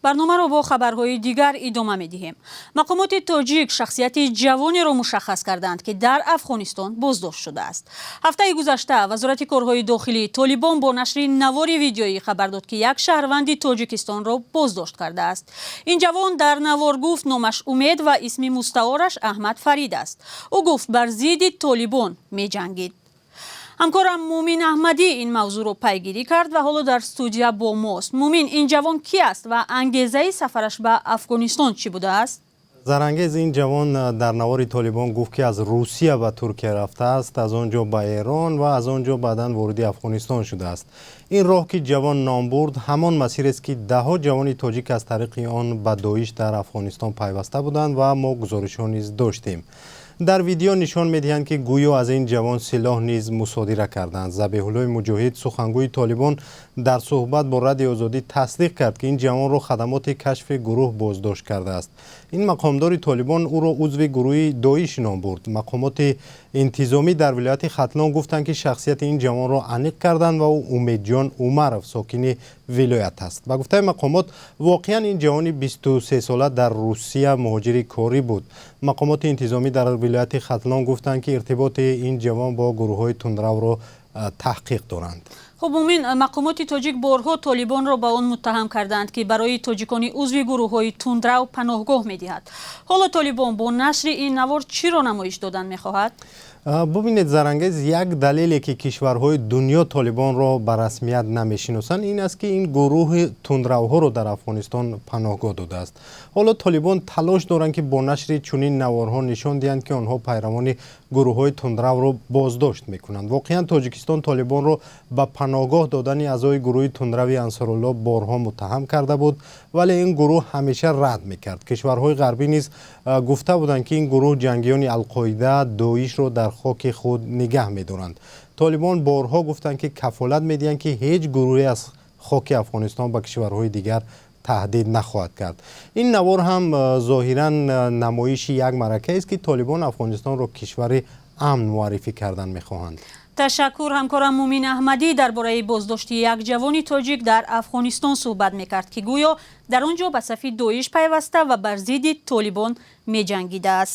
Барномаро бо хабарҳои дигар идома медиҳем. Мақомоти тоҷик шахсияти ҷавонеро мушаххас карданд, ки дар Афғонистон боздошт шудааст. Ҳафтаи гузашта Вазорати корҳои дохилии Толибон бо нашри навори видеоӣ хабар дод, ки як шаҳрванди Тоҷикистонро боздошт кардааст. Ин ҷавон дар навор гуфт, номаш Умед ва исми мустаораш Аҳмад Фарид аст. Ӯ гуфт, бар зидди Толибон меҷангид. Ҳамкорам Мумин Аҳмадӣ ин мавзӯъро пайгирӣ кард ва ҳоло дар студия бо мост. Мумин, ин ҷавон кӣ аст ва ангезаи сафараш ба Афғонистон чӣ будааст? Зарангез, ин ҷавон дар навори Толибон гуфт, ки аз Русия ба Туркия рафтааст, аз он ҷо ба Эрон ва аз он ҷо баъдан вориди Афғонистон шудааст. Ин роҳ, ки ҷавон ном бурд, ҳамон масирест, ки даҳҳо ҷавони тоҷик аз тариқи он ба Доиш дар Афғонистон пайваста буданд ва мо гузоришҳо низ доштем. Дар видео нишон медиҳанд, ки гӯё аз ин ҷавон силоҳ низ мусодира карданд. Забеҳуллои Муҷоҳид, сухангӯи Толибон, дар суҳбат бо Радиои Озодӣ тасдиқ кард, ки ин ҷавонро хадамоти кашфи гурӯҳ боздошт кардааст. Ин мақомдори Толибон ӯро узви гурӯҳи Доиш ном бурд. Мақомоти интизомӣ дар вилояти Хатлон гуфтанд, ки шахсияти ин ҷавонро аниқ карданд ва ӯ Умедҷон Умаров, сокини вилоят аст. Ба гуфтаи мақомот, воқеан ин ҷавони 23сола дар Русия муҳоҷири корӣ буд. Мақомоти интизомӣ дар вилояти Хатлон гуфтанд, ки иртиботи ин ҷавон бо гурӯҳҳои тундравро таҳқиқ доранд. Хуб, Мумин, мақомоти тоҷик борҳо Толибонро ба он муттаҳам карданд, ки барои тоҷикони узви гурӯҳҳои тундрав паноҳгоҳ медиҳад. Ҳоло Толибон бо нашри ин навор чиро намоиш додан мехоҳад? Бубинед, Зарангез, як далеле, ки кишварҳои дунё Толибонро ба расмият намешиносанд, ин аст, ки ин гурӯҳи тундравҳоро дар Афғонистон паноҳгоҳ додааст. Ҳоло Толибон талош доранд, ки бо нашри чунин наворҳо нишон диҳанд, ки онҳо пайравони гурӯҳҳои тундравро боздошт мекунанд. Воқеан, Тоҷикистон Толибонро ба паноҳгоҳ додани аъзои гурӯҳи тундрави Ансорулло борҳо муттаҳам карда буд, вале ин гурӯҳ ҳамеша рад мекард. Кишварҳои ғарбӣ низ гуфта буданд, ки ин гурӯҳ ҷангиёни Алқоида, Доишро дар хоки худ нигаҳ медоранд. Толибон борҳо гуфтанд, ки кафолат медиҳанд, ки ҳеҷ гурӯҳе аз хоки Афғонистон ба кишварҳои дигар таҳдид нахоҳад кард. Ин навор ҳам зоҳиран намоиши як маъракаест, ки Толибон Афғонистонро кишвари амн муаррифӣ кардан мехоҳанд. Ташаккур. Ҳамкорам Мумин Аҳмадӣ дар бораи боздошти як ҷавони тоҷик дар Афғонистон суҳбат мекард, ки гӯё дар он ҷо ба сафи Доиш пайваста ва бар зидди Толибон меҷангидааст.